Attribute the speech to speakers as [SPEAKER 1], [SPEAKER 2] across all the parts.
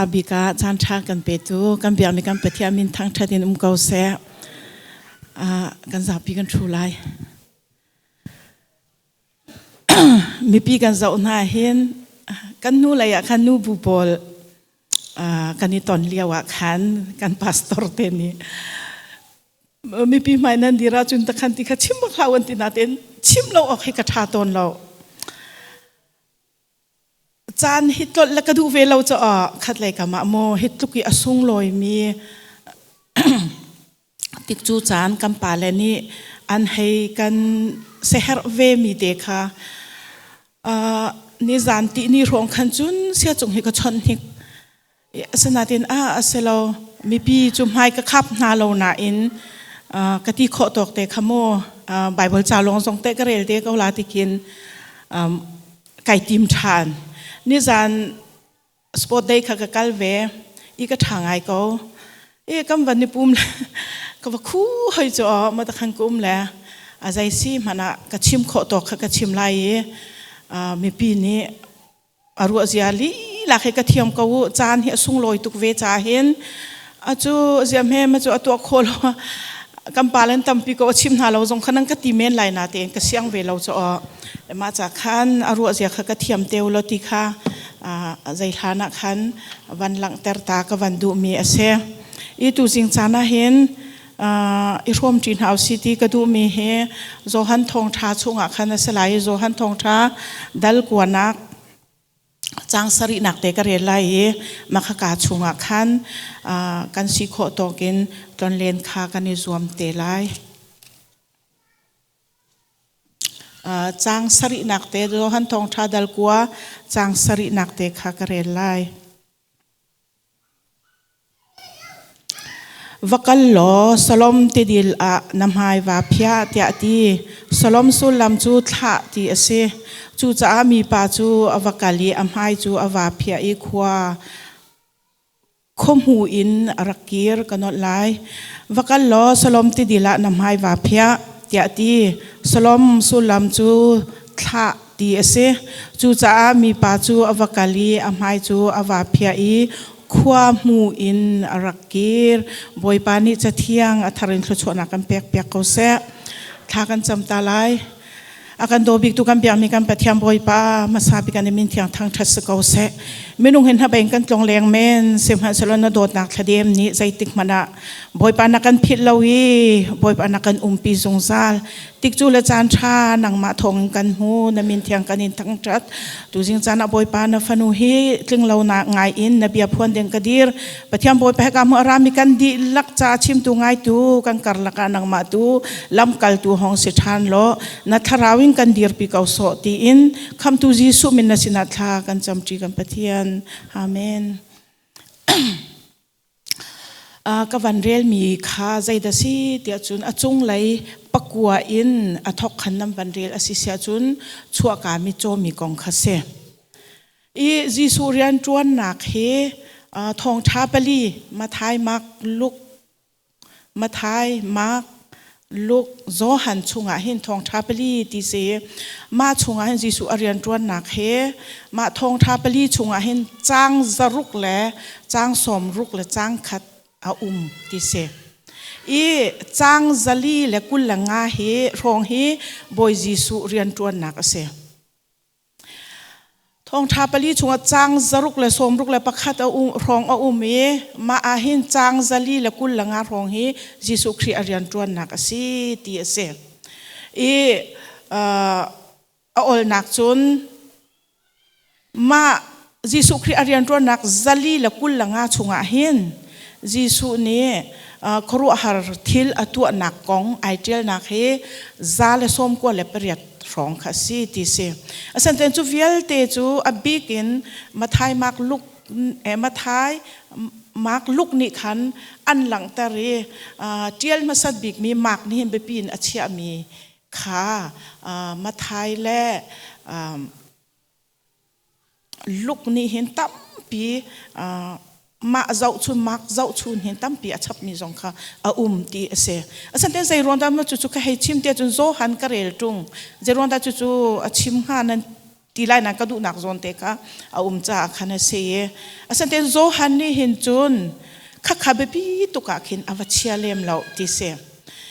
[SPEAKER 1] Bik ah caan ṭha kan petu kan biakmi kan Pathian min thangṭhat in um ko seh. Kan zapi kan ṭhu lai. Mipi kan zoh hna hin kan hnu lei ah khan nu bu pawl kan i ton lio ah khan kan pastor te nih mipi hmai nan dir ahcun takhan ti kha chim bak hlah an ti nain chim lo awk hi ka ṭha tawn lo. Caan hi tlolh le ka duh ve lo caah khat lei kam ah maw hi tluk i a sunglawi mi tikcu caan kan pale nih an hei kan seherh ve mi te kha nizan ti ni hrawng khan cun sia cung hi ka chawnh hnik. Asinain a a si lo mipi cu hmai ka khap hna lo nain ka ti khawh tawk te kha mu Bible ca lawng zong te ka rel te ko la tikin kai tim ṭhan. Nizan sport day kha ka kal ve i ka ṭha ngai ko. I kam van ni pum le ka va khu hoi cu ma ta khan kum le a zei si hmanh ah ka chim khawh tawk kha ka chim lai i mipi nih a ruah zia lila khi ka thiam ko u caan hi a sunglawi tuk ve ca hin acu ziam he ma cu a tuah kho lo kan pa len tampi ko a chim hna lo zong khan an ka ti men lai na tein ka siang ve lo cho mah ca khan a ruah zia kha ka thiam teu lo ti kha zei hlan ah khan van langhter ta ka van duh mi a si i tu zing caan ah hin i hrawmṭi hna usih ti ka duhmi hi Johan Thawngṭha chungah khan a si lai i Johan Thawngṭha dal kuanak caang sarihnak te ka rel lai i makhaka chungah khan kan si khawh tawkin tlonlen kha kan i zuam te lai. Caang sarihnak te Johan Thawngṭha dal kua caang sarihnak te kha ka rel lai. Va kal law Solom tidil ah na hmai vaa phiah tiah a ti. Solom sullam cu thlah ti a si. Cucaah mipa cu a va kal i a hmai cu a vaa phiah i khua khuahmu in a rak kir ka nolh lai. Va kal law Solom tidil ah na hmai vaa phiah tiah a ti. Solom sullam cu thlah ti a si. Cucaah mipa cu a va kal i a hmai cu a vaa phiah i khua hmu in a rak kir. Bawipa nih Cathiang a thar in thluachuahnak kan pekpiak ko seh. Thla kan cam ta lai. A kan daw biktu kan biakmi kan Pathian Bawipa hmasa bik an min thiang thangṭhat si ko seh. Minung hin hnabein kan tlong leng men sihmanhsehlaw na dawtnak thladem nih zeitik hmanh ah Bawipa na kan philh lo i Bawipa na kan umpi zungzal. Tikcu le caan ṭha nangmah thawngin kan hmu, na min thiang kan in thangṭhat. Tuzing caan ah Bawipa na fanu hi tlinglo na ngai in na bia phuan ding ka dir. Pathian Bawipa he ka hmu arami kan dihlak ca chimtu ngaitu kan karlak ah nangmah tu lamkaltu hong si ṭhan law na thlarau in kan dirpi ko sawh tiin khamtu Jesuh min na sinah thla kan camṭi kan Pathian. Amen. Ka van relmi kha zeidah si tiah cun a cunglei pakua in a thawk khan nan van rel a si siah cun chuahka mi cawmi kong kha si. I Jesuh rianṭuannak hi thawngṭha pali Matthai, Mark, Luke, Matthai, Mark, Luke, Johan chungah hin thawngṭha pali ti si. Mah chungah hin Jesuh a rianṭuannak hi mah thawngṭha pali chungah hin caang zaruk le caang sawmruk le caang khat a um ti si. I caang zali le 25 hi hrawng hi Bawi Jesuh rianṭuannak a si. Thawngṭha pali chungah caang zaruk le sawmruk le pakhat a um, hrawng a um i mah ah hin caang 425 hrawng hi Jesuh Khrih a rianṭuannak a si ti a si. I a olnak cun mah Jesuh Khrih a rianṭuannak 425 chungah hin Jesuh nih khuaruahhar thil a tuahnak kong ai ṭialnak hi 198 hrawng kha a si ti si. Asinain cu vialte cu a bik in Matthai, Mark, Luke, Matthai, Mark, Luke nih khan an langhter i ṭial hmasat bikmi Mark nih hin biapi in a chiahmi kha Matthai le Luke nih hin tampi mah zohchun mak zohchun hin tampi a chapmi zong kha a um ti a si. Asinain zei ruang dah cucu ka hei chim tiah cun Johan ka rel ṭung. Zei ruang dah cucu a chim hnga nan? Ti lai na ka duhnak zawn te kha a um caah khan a si i asinain Johan nih hin cun khakha biapi tuk ah khin a va chia lem lo ti si.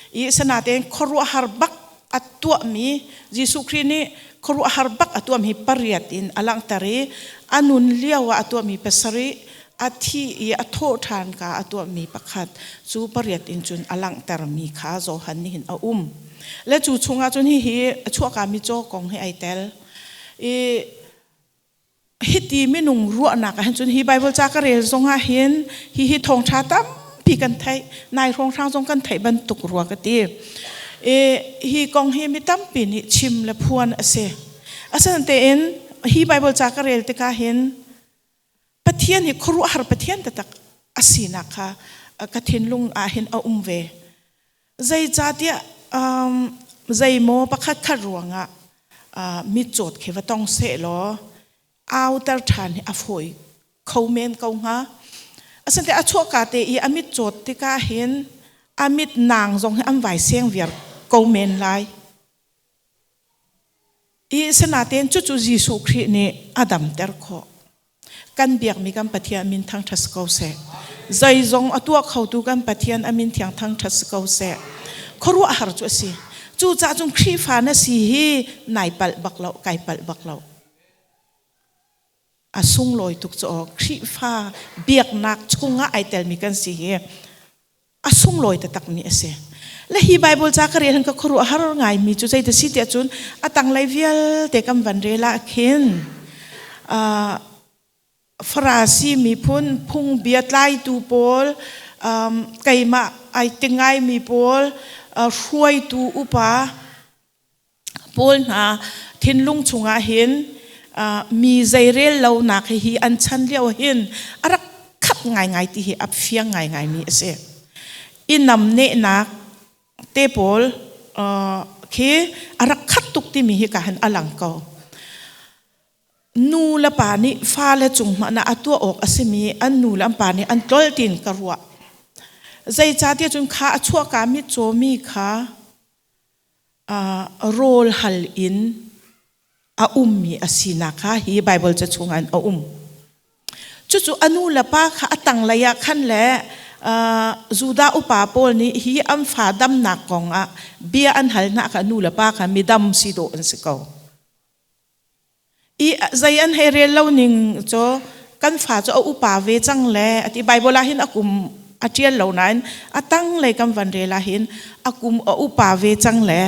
[SPEAKER 1] I sanatein khuaruahhar bak a tuahmi Jesuh Khrih nih khuaruahhar bak a tuahmi pariat in a langhter i a nun lio ah a tuahmi pasarih a thi i a thawh ṭhan ka a tuahmi pakhat cu pariat in cun a langhtermi kha Johan nih hin a um. Le cu chungah cun hihi a chuahkami caw kong hi ai tel. I hiti minung ruahnak ah hin cun hi Bible ca ka rel zong ah hin hihi thawngṭha tampi kan theih nai hrawnghrang zong kan theih bantuk rua ka ti. I hi kong hi mi tampi nih chim le phuan a si. Asinain hi Bible ca ka rel tikah hin Pathian hi khuaruahhar Pathian taktak a sinak kha ka thinlung ah hin a um ve. Zeicahtiah um, zeimaw pakhat khat ruangah uh, mitcawt khi va tong seh law auter ṭhan hi a fawi kho men ko hnga. Asante a chuahka te i a mitcawt tikah hin a mit nang zong hi an vai seng viar ko men lai. I sinain cucu Jesuh Khrih nih a damter khawh. Kan biakmi kan Pathian min thangṭhat si ko seh. Zeizong a tuah khotu kan Pathian a min thiang thangṭhat si ko seh. Khuaruahhar cu a si. Cucaah cun Khrihfa na si hi nai palh bak lo, kai palh bak lo. A sunglawi tuk cu aw. Khrihfa biaknak chungah ai telmi kan si hi a sunglawi taktakmi a si. Le hi Bible ca ka rel hin ka khuaruah har ngaimi cu zei si tiah cun a tanglei vialte kan van rel ah khin Farasi miphun phungbia tlaitu pawl keimah ai ti ngaimi pawl hruaitu upa pawl hna thinlung chungah hin mi zeirel lonak hi an chan lio hin a rak khat ngaingai ti hi a fiang ngaingai mi a si. I namnehnak te pawl khi a rak khat tuk timi hi ka hin a lang ko. Nu le pa nih fale cung hmanh ah a tuah awk a simi an nu le an pa nih an tlol tiin ka ruah. Zeicahtiah cun kha a chuahka mitcawmi kha rawl hal in a ummi a sinak kha hi Baibal ca chungah a um. Cucu a nu le pa kha a tanglei ah khan le Judah upa pawl nih hi an fa damnak kong ah bia an hal hna kha nu le pa kha midam si dawh an si ko. I zei an hei rel lo ning cu kan fa cu a upa ve cang le ati Bible ah hin a kum a ṭial lo nain a tanglei kan van rel ah hin a kum a upa ve cang le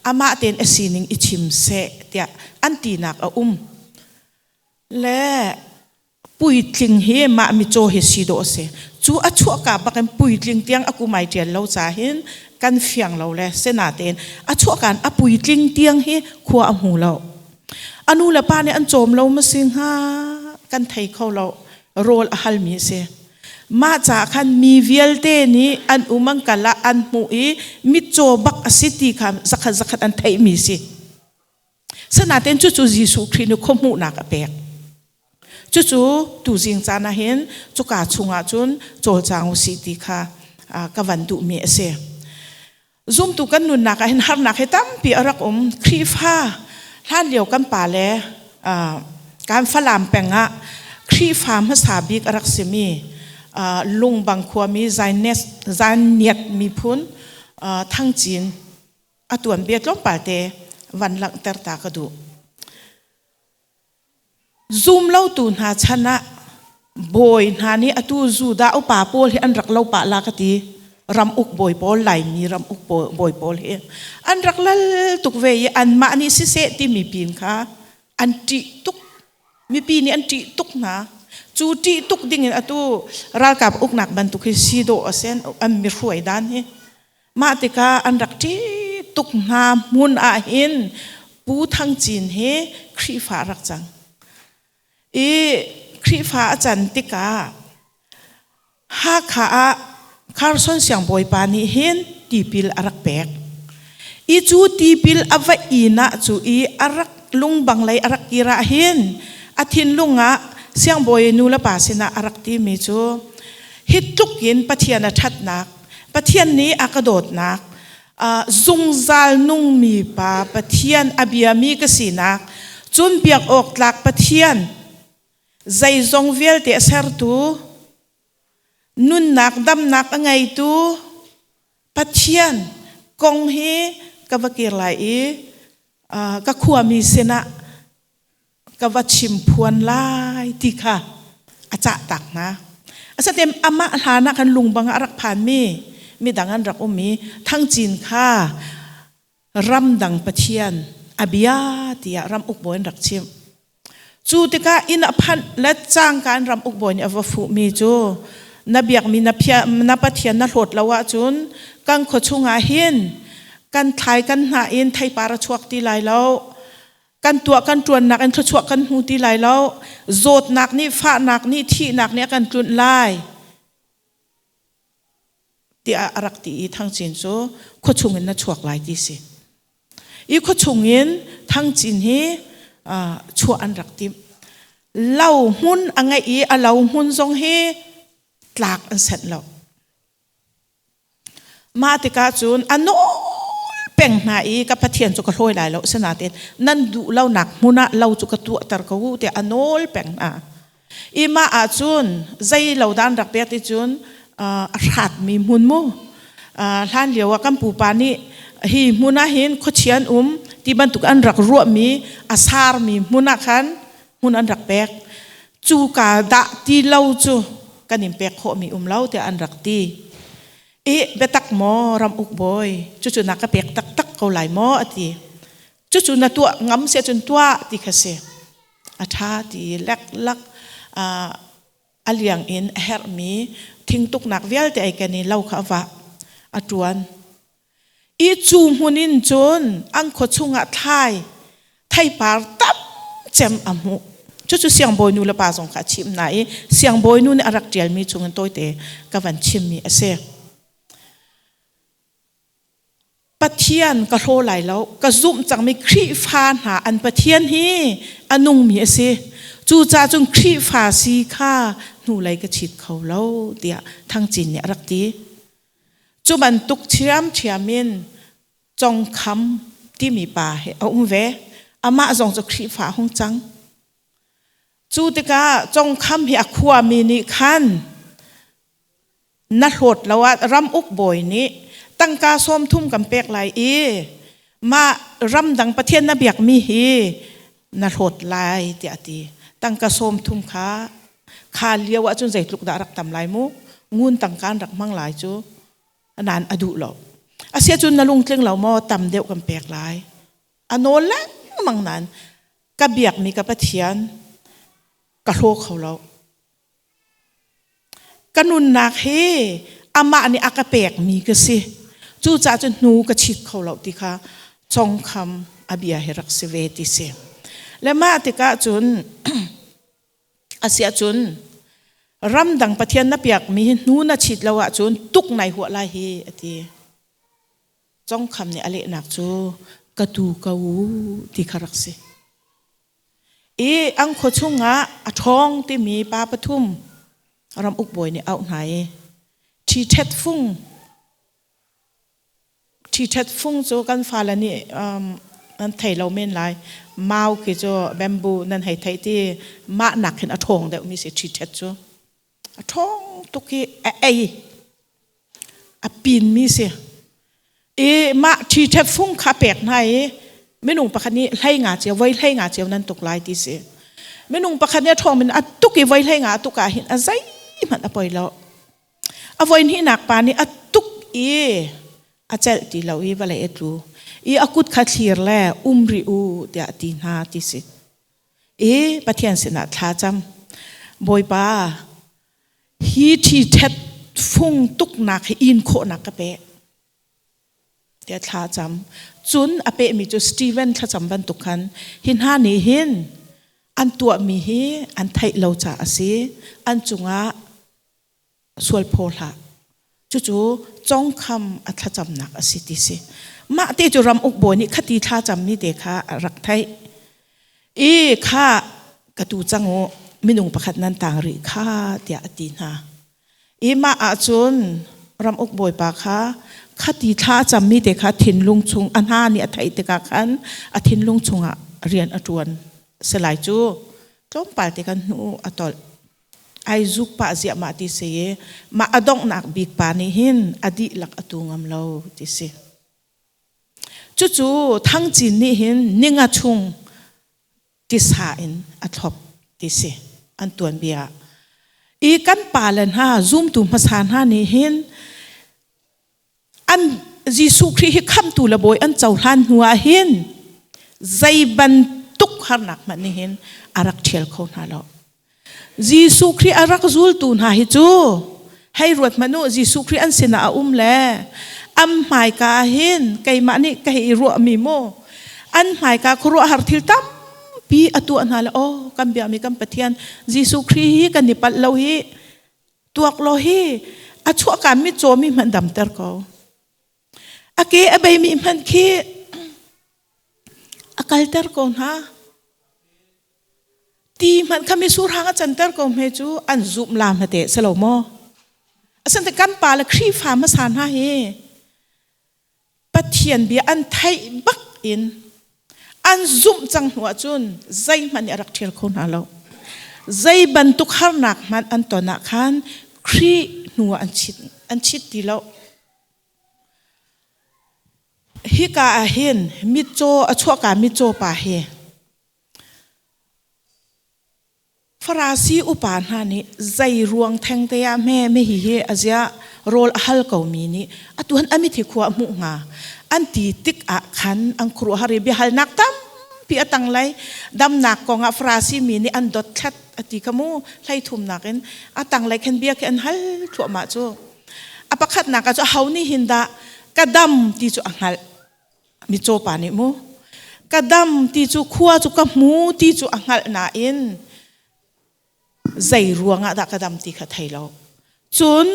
[SPEAKER 1] amah tein a sining i chim seh tiah an tinak a um. Le puitling hi mah micaw hi si dawh a si. Cu a chuahka bak in puitling tiang a kum ai ṭial lo ca hin kan fiang lo le sinatein a chuahka in a puitling tiang hi khua a hmu lo. A nu le pa nih an cawm lo ma si hnga kan thei kho lo. Rawl a halmi a si. Mah caah khan mi vialte nih an um an kal ah an hmuh i mitcaw bak a si ti kha zakhat zakhat an theihmi si. Sinain cucu Jesuh Khrih nih khuahmuhnak a pek. Cucu tuzing caan ah hin cuka chungah cun cawlcang usih ti kha ka van duhmi a si. Zumtu kan nunnak ah hin harnak hi tampi a rak um. Khrihfa hlan lio kan pale kan Falam peng ah Khrihfa hmasa bik a rak simi Lungbang khuami Zainiat miphun Thangcin a tuanbia tlawmpal te van langhter ta ka duh. Zum lotu hna chan ah bawi hna nih atu Judah upa pawl hi an rak lo pah la ka ti. Ram uk bawi pawl, Laimi ram uk bawi pawl hi an rak lal tuk ve i anmah nih siseh timi pin kha an ṭih tuk. Mipi nih an ṭih tuk hna. Cu ṭih tuk ding in atu ralkap uknak bantuk hi si dawh a si an mi hruai dan hi. Mah tikah an rak ṭih tuk hna hmun ah hin Pu Thang Cin hi Khrihfa a rak cang. I Khrihfa a can tikah Hakha ah Carson siangbawipa nih hin tipil a rak pek. I cu tipil a va inn ah cu i a rak lungbang lei a rak kir ah hin a thinlung ah siangbawi nu le pa sinah a rak timi cu hi tluk in Pathian a ṭhatnak Pathian nih a ka dawtnak, zungzal nungmi pa Pathian a biami ka sinak, Cun biak awk tlak Pathian, zeizong vialte a sertu, nunnak damnak a ngeitu Pathian kong hi ka va kir lai i ka khuami sinah ka va chim phuan lai ti kha a cah tak hna. Asatem amah hlan ah khan lungbang ah a rak phanmi midang an rak um i Thangcin kha ramdang pathian a bia tiah ram uk bawi an rak chimh. Cu tikah inn a phanh le cangka in ram uk bawi nih a va fuhmi cu na biakmi na, na pathian na hlawt lo ahcun kan khua chungah hin kan thlai kan hnah in theipar a chuak ti lai lo kan tuah kan ṭuannak in thluachuah kan hmu ti lai lo zawtnak nih fahnak nih thihnak nih a kan tlunh lai tiah a rak ti i Thangcin cu khuachung in na chuak lai ti si i khuachung in Thangcin hi chuah an rak timh lo hmun a ngeih i a lo hmun zong hi tlak an senh lo Mah tikah cun a nawl peng hna i ka Pathian cu ka hlawi lai lo asinain nan duh lonak hmun ah lo cu ka tuahter ko u tiah a nawl peng hna. I mah ahcun zei lo dah an rak pek ti cun a hratmi hmun mu. Hlan lio ah kan pupa nih hi hmun ah hin khuachia an um ti bantuk an rak ruahmi a sarmi hmun ah khan hmun an rak pek. Cuka dah ti lo cu kan in pek khawhmi um lo tiah an rak ti. I biatak maw ram uk bawi cucu na ka pek taktak ko lai maw a ti. Cucu na tuah ngam si ahcun tuah ti kha si. A ṭha ti leklak a liang in a herhmi thingtuknak vialte ai ken i lo kha a vah a ṭuan. I cu hmun in cun an khua chungah thlai theipar tam cem a hmuh. Cucu siangbawi nu le pa zong kha a chimh hna i siangbawi nu nih a rak ṭialmi chungin tawite ka van chimmi a si. Pathian ka hlaw lai lo, ka zumh cangmi Khrihfa hna an Pathian hi a nungmi a si. Cucaah cun Khrihfa si kha hnulei ka chit kho lo tiah Thangcin nih a rak ti. Cu bantuk ṭhiamṭhiam in Congkham timi pa hi a um ve. Amah zong cu Khrihfa a hung cang. Cu tikah Congkham hi a khuami nih khan na hlawt lo ah ram uk bawi nih tangka 30 kan pek lai i mah ramdang Pathian na biakmi hi na hlawt lai tiah a ti. Tangka 30 kha kha lio ahcun zeitluk dah rak tam lai mu ngun tangka an rak hmang lai cu nan a duh lo asiahcun na lungtling lo maw tam deuh kan pek lai a nawl lengmang nan ka biakmi ka Pathian ka hlaw kho lo ka nunnak hi amah nih a ka pekmi ka si cucaah cun hnu ka chit kho lo ti kha congkham a bia hi rak si ve ti si le mah tikah cun Asiahcun ramdang Pathian na piakmi hi hnu na chit lo ahcun tuk nai huah lai hi a ti. Congkham nih a lehnak cu ka tu ko u ti kha rak si. I ang khua chungah a ṭhawng timi pa pathum ram uk bawi nih auh hna i ṭhi fung Ṭhiṭhet fung cu kan fale nih nan thei lo men lai. Mau khi cu bamboo nan hei theih ti mah nak hin a ṭhawng deuhmi si ṭhiṭhet cu. A ṭhawng tuk i a ei a pinmi si. I mah ṭhiṭhet fung kha pek hna i minung pakhat nih hlei nga cio voi hlei nga cio nan tuk lai ti si. Minung pakhat nih a ṭhawng min a tuk i voi hlei nga a tuk ah hin a zeihmanh a poi lo. A voihnihnak pa nih a tuk i a celh ti lo i vawlei a tlu i a kut kha thlir le um rih u tiah a ti hna ti si. I Pathian sinah thla cam. Bawipa, hi ṭhi ṭhet fung tuknak hi in khawhnak ka pe. Tiah thla cam. Cun a pehmi cu Steven thlacam bantuk khan hi hna nih hin an tuahmi hi an theih lo caah a si. An cungah sual phaw hlah. Cucu congkham a thlacamnak a si ti si. Mah te cu ram uk bawi nih khati thlacammi te kha a rak theih. I kha ka tu cang u minung pakhat nan tang rih kha tiah a ti hna. I mah ahcun ram uk bawipa kha khati thla a cammi te kha thinlung chung a hna nih a theih tikah khan a thinlung chungah rian a ṭuan. si lai cu. Tlawmpal te kan hnu a tolh. Ai zuk pah ziahmah ti si i mah a donghnak bik pa nih hin a dihlak a tu ngam lo ti si. Cucu Thang Cin nih hin ninga chung tisa in a thlop ti si an tuanbia. I kan pale hna zumtu hmasa hna nih hin an Jesuh Khrih hi khamhtu le bawi an cohlan hnu ah hin zei bantuk harnak hmanh nih hin a rak ṭhial kho hna lo. Jesuh Khrih a rak zultu hna hi cu hei ruat hmanh u Jesuh Khrih an sinah a um le an hmaika ah hin keimah nih ka hei i ruahmi mu an hmaika khuaruahhar thil tampi a tuah hna le aw kan biakmi kan Pathian Jesuh Khrih hi kan i palh lo hi Tuak law hi a chuahka mitcaw mi hmanh damter ko. A ke a beimi hmanh khi a kalter ko hna. Ti hmanh kha mitsur hang a canter ko hme cu an zumh la hmate si lo maw? Asante kan pa le Khrihfa hmasa hna hi Pathian bia an theih bak in an zumh cang hnu ahcun zeihmanh nih a rak ṭhial kho hna lo. Zei bantuk harnak hmanh an ton ah khan Khrih hnu ah an chit, an chit ti lo. Hika ah hin mitcaw a chuahka mitcaw pa hi Farasi upa hna nih zei ruang thengte ah hme mi hi a ziah rawl a hal komi nih atuan a mithi khua a hmuh hnga an ti tik ah khan an khuaruahhar i biahalnak tampi a tang lai. Damnak kong ah Farasi mi nih an dothlat a ti kha mu hlei thumnak in a tanglei khan bia khi an hal thluahmah cu. A pakhatnak ah cu aho nih hin dah ka dam ti cu a hngalh. Mitcaw pa nih mu ka dam ti cu khua cu ka hmu ti cu a hngalh nain zei ruangah dah ka dam ti kha thei lo. Cun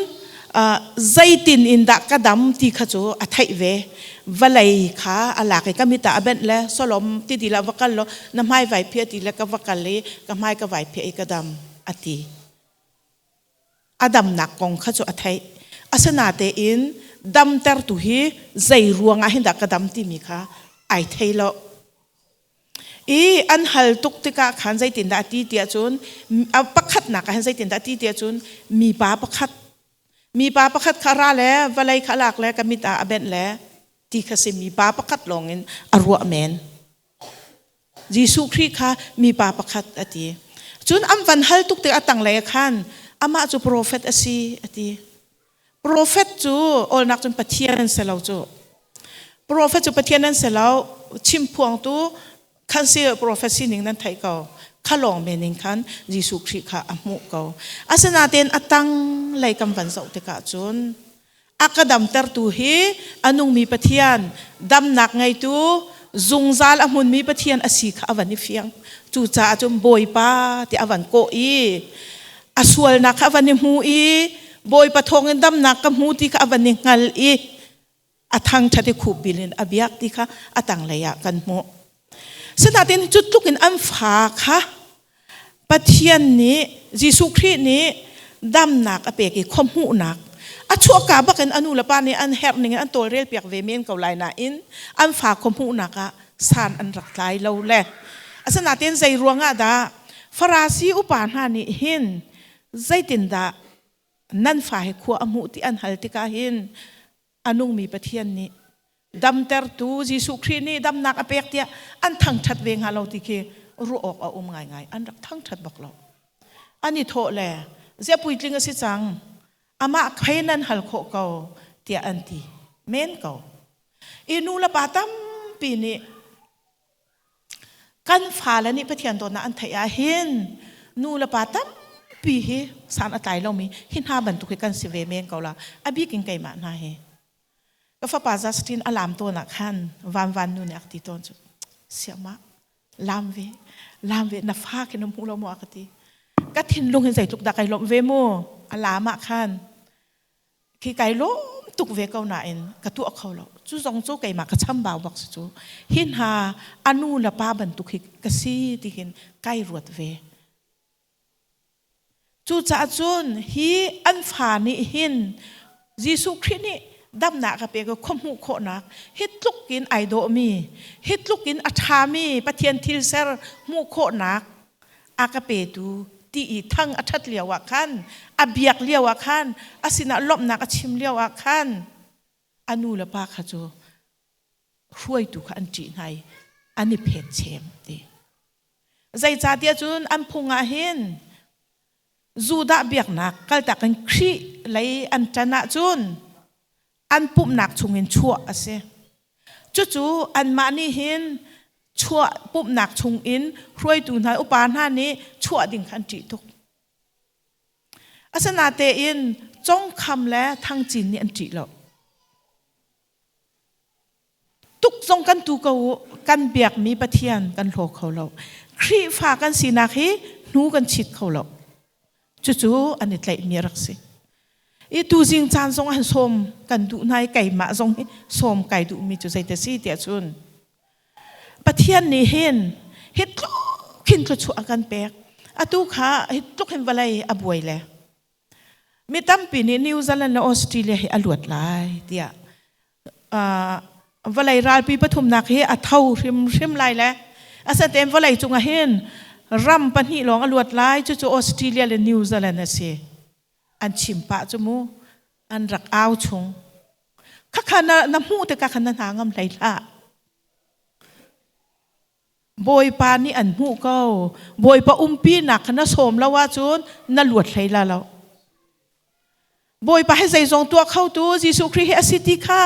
[SPEAKER 1] zeitin in dah ka dam ti kha cu a theih ve. Vawlei kha a lak i ka mit ah a benh le solom ti ti la va kal law na hmai vai phiah ti le ka va kal i ka hmai ka vai phiah i ka dam a ti. A damnak kong kha cu a theih. Asinatein damtertu hi zei ruangah hin dah ka dam timi kha ai thei lo. I an hal tuk tikah khan zeitindah a ti tiah cun a pakhatnak ah hin zeitindah a ti tiah cun mipa pakhat mipa pakhat kha ra le vawlei kha a lak le ka mit ah a benh le ti kha si mipa pakhat lawngin a ruah men. Jesuh Khrih kha mipa pakhat a ti. Cun an van hal tuk tik a tanglei ah khan amah cu profet a si a ti. Profet cu awlnak cun Pathian an si lo cu. Profet cu Pathian an si lo. Chimphuangtu khan si profet sining nan theih ko. Kha lawng men in khan Jesuh Khrih kha a hmuh ko. Asinain a tanglei kan van zoh tikah cun A ka damtertu hi a nungmi Pathian, damnak ngeitu, zungzal a hmunmi Pathian a si kha a van i fiang. Cucaah cun Bawipa ti a van kawh i a sualnak kha a van i hmu i Bawipa thawngin damnak ka hmu ti kha a van i hngal i a thangṭhat i khupbil in a biak ti kha a tanglei ah kan hmuh. Sinain cu tluk in an fa kha Pathian nih Jesuh Khrih nih damnak a pek i khuahmuhnak a chuahka bak in a nu le pa nih an herh ning in an tawlrel piak ve men ko lai nain an fa khuahmuhnak ah san an rak tlai lo le asinain zei ruangah dah Farasi upa hna nih hin zeitindah nan fa hi khua a hmuh ti an hal tikah hin a nungmi Pathian nih damtertu Jesuh Khrih nih damnak a pek tiah an thangṭhat ve hnga lo ti khi ruah awk a um ngaingai. An rak thangṭhat bak lo. An i thawh le ziah puitling a si cang amah khei nan hal khawh ko tiah an ti men ko. I nu le pa tampi nih Kan fale nih Pathian dawtnak an theih ahhin nu le pa tampi hi san a tlai lomi hi hna bantuk hi kan si ve men ko la. A bik in keimah hna hi. Ka fapa Justin a lam tawn ah khan van van nu nih a ka ti tawn cu siamah lam ve lam ve na fa khi na hmu lo maw a ka ti. Ka thinlung hin zeitluk dah kai lawmh ve mu a lam ah khan Khi kai lawm tuk ve ko nain ka tuah kho lo. Cu zong cu keimah ka chambau bak si cu. Hi hna a nu le pa bantuk hi ka si ti hin kai ruat ve. Cucaah cun hi an fa nih hin Jesuh Khrih nih Damnak ka pek i khuahmuh khawhnak hi tluk in ai dawhmi, hi tluk in a ṭhami Pathian thil ser hmuh khawhnak a ka petu ti i thang a ṭhat lio ah khan, a biak lio ah khan, a sinah lawmhnak a chim lio ah khan a nu le pa kha cu hruaitu kha an ṭih hna i an i phet chem ti. Zeicahtiah cun an phung ah hin Judah biaknak kaltak in Khrih lei an ṭan ahcun an pumhnak chungin chuah a si. Cucu anmah nih hin chuah pumhnak chungin hruaitu hna upa hna nih chuah ding kha an ṭih tuk. Asinatein Congkham le Thangcin nih an ṭih lo. Tuk zong kan tu ko u, kan biakmi Pathian kan hlaw kho lo. Khrihfa kan sinak hi hnu kan chit kho lo. Cucu an i tlaihmi a rak si. I tuzing caan zong han sawm kan duh hna i keimah zong hi sawm kai duhmi cu zeite si tiah cun Pathian nih hin hi tluk hin thluachuah a kan pek. Atu kha hi tluk hin vawlei a buai le mi tampi nih New Zealand le Australia hi a luat lai tiah vawlei ralpi pathumnak hi a tho hrimhrim lai le asaten vawlei cungah hin ram pahnih lawng a luat lai cucu Australia le New Zealand a si an chim pah cu mu an rak au chung khakha na, na hmuh tikah khan na hna ngam hlei hlah Bawipa nih an hmuh ko Bawipa umpinak kha na sawm lo ahcun na luat hlei la lo Bawipa hi zeizong tuah khotu Jesuh Khrih hi a si ti kha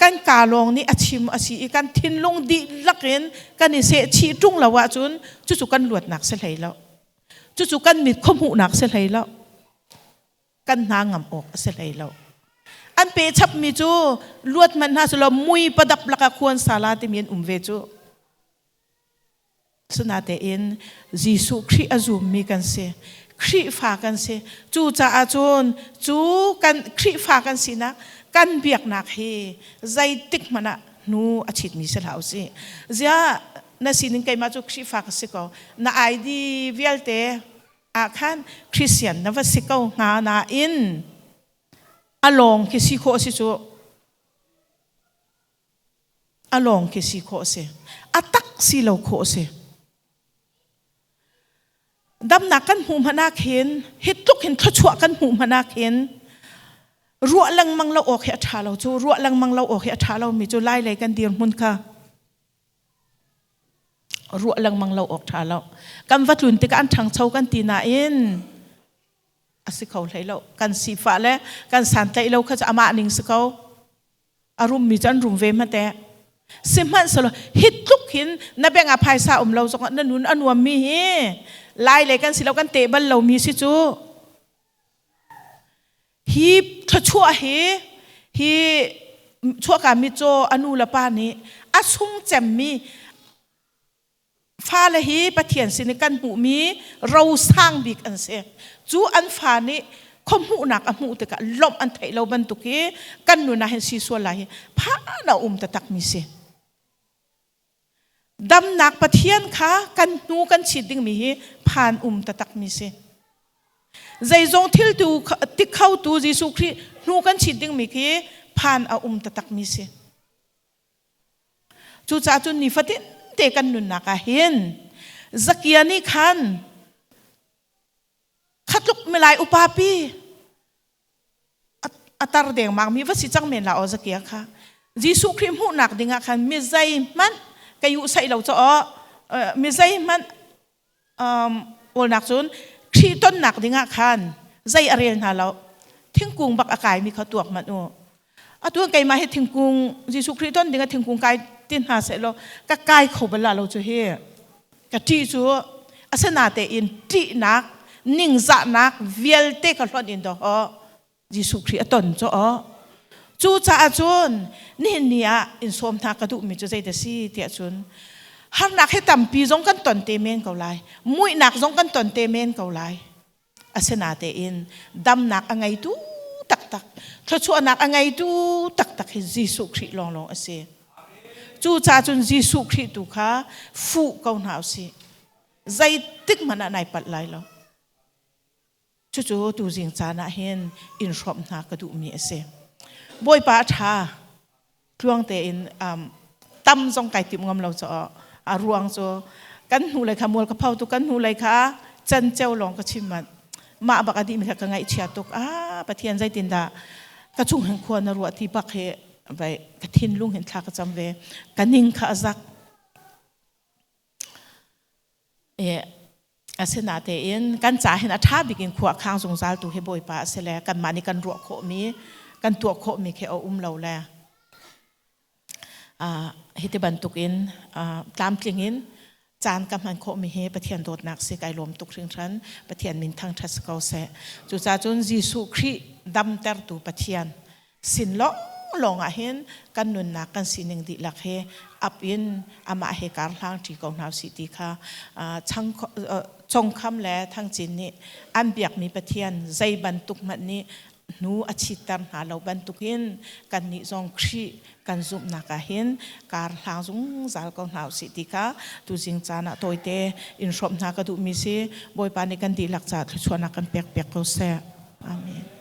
[SPEAKER 1] kan kaa lawng nih a chim a si i kan thinlung dihlak in kan i sehchih ṭung lo ahcun cucu kan luatnak si hlei lo. Cucu kan mit khuahmuhnak si hlei lo. Kan hna ngam awk a si hlei lo. An pe chapmi cu luat hmanh hna selaw mui padap lakah khuan sala timi an um ve cu. Sinatein Jesuh Khrih a zummi kan si. Khrihfa kan si. Cucaah cun cu kan Khrihfa kan sinak kan biaknak hi zeitik hmanh ah hnu a chitmi si hlah usih. Ziah na sining keimah cu Khrihfa ka si ko. Na ID vialte ah khan Christian na va si ko hnga nain a lawng khi si khawh si cu a lawng khi si khawh si a tak si lo khawh si damnak kan hmuh hmanh ah khin hi tluk hin thluachuah kan hmuh hmanh ah khin ruah lengmang lo awk hi a ṭha lo cu ruah lengmang lo awk hi a ṭha lo mi cu lai lei kan dirhmun kha ruah lengmang lo awk ṭha lo kan va tlun tikah an ṭhangcho kan ti nain a si kho hlei lo kan sifah le kan santlaih lo kha cu amah ning si ko a rummi cu an rum ve hmate sihmanhsehlaw hi tluk hin na beng ah phaisa um lo zongah na nun a nuammi hi lai le kan si lo kan teh bal lomi si cu hi thluachuah hi hi chuahka mitcaw a nu le pa nih a sung cemmi Fale hi Pathian sin i kan hmuhmi ro sang bik an si. Cu an fa nih khuahmuhnak a hmuh tikah lawmh an theih lo bantuk hi kan nun ah hin si sual lai hi phan a um taktakmi si. Damnak Pathian kha kan hnu kan chit dingmi hi phan um taktakmi si. Zeizong thil tu tik khotu Jesuh Khrih hnu kan chit dingmi khi phan a um taktakmi si. Cucaah cun nifatin te kan nunnak ah hin Zakia nih khan khatluk milai upa pi a tar dengmang mi va si cang men la o Zakia kha Jesuh Khrih hmuhnak dingah khan mi zeihmanh ka yu sai lo cho mi zeihmanh Awlnak cun Khrih tonnak dingah khan zei a rel hna lo. Thingkung bak a kaimi kha tuak hmanh u. Atu keimah hi thingkung Jesuh Khrih ton dingah thingkung kai ti hna seh law ka kai kho bal lo cu hi. Ka ṭih cu asinatein ṭihnak ningzahnak vialte ka hlonh in dawh Jesuh Khrih a ton cu aw. Cucaah cun nihin ni ah in sawm hna ka duhmi cu zeidah si tiah cun harnak hi tampi zong kan ton te men ko lai. Muihnak zong kan ton te men ko lai. Asinatein damnak a ngeitu taktak, thluachuahnak a ngeitu taktak hi Jesuh Khrih lawnglawng a si. Cucaah cun Jesuh Khrih tu kha fuh ko hna usih. Zeitik hmanh ah nai palh lai lo. Cucu tuzing caan ah hin in hrawmh hna ka duhmi a si. Bawipa a ṭha. Tluang tein tam zong kai tim ngam lo cho a ruang cu kan hnu lei kha mual ka pho tu kan hnu lei kha can ceu lawng ka chim mat mah bak a dih mi kha ka ngaihchia tuk. Ah, Pathian, zeitin dah ka chung hin khua na ruah ti bak hi vai ka thinlung hin thla ka cam ve, ka ning kha a zak. E asinatein kan ca hin a ṭha bik in khua khang zungzal tu hi Bawipa a si le kanmah nih kan ruah khawhmi, kan tuah khawhmi khi a um lo le hi ti bantukin tlamtling in caan ka hman khawhmi hi Pathian dawtnak si, kai lawm tuk hringhran. Pathian min thangṭhat si ko seh. Cucaah cun Jesuh Khrih damtertu Pathian sin lawnglawng ah hin kan nunnak, kan sining dihlak hi ap in amah he kar hlang ṭi ko hna usih ti kha. Chongkham le Thangcin nih an biakmi Pathian zei bantuk hmanh nih hnu a chitter hna lo bantukin kannih zong Khrih kan zumhnak ah hin kar hlang zungzal ko hna usih ti kha tuzing caan ah tawite in hrawmh hna ka duhmi si. Bawipa nih kan dihlak caah thluachuahnak kan pek piak ko seh. Amen.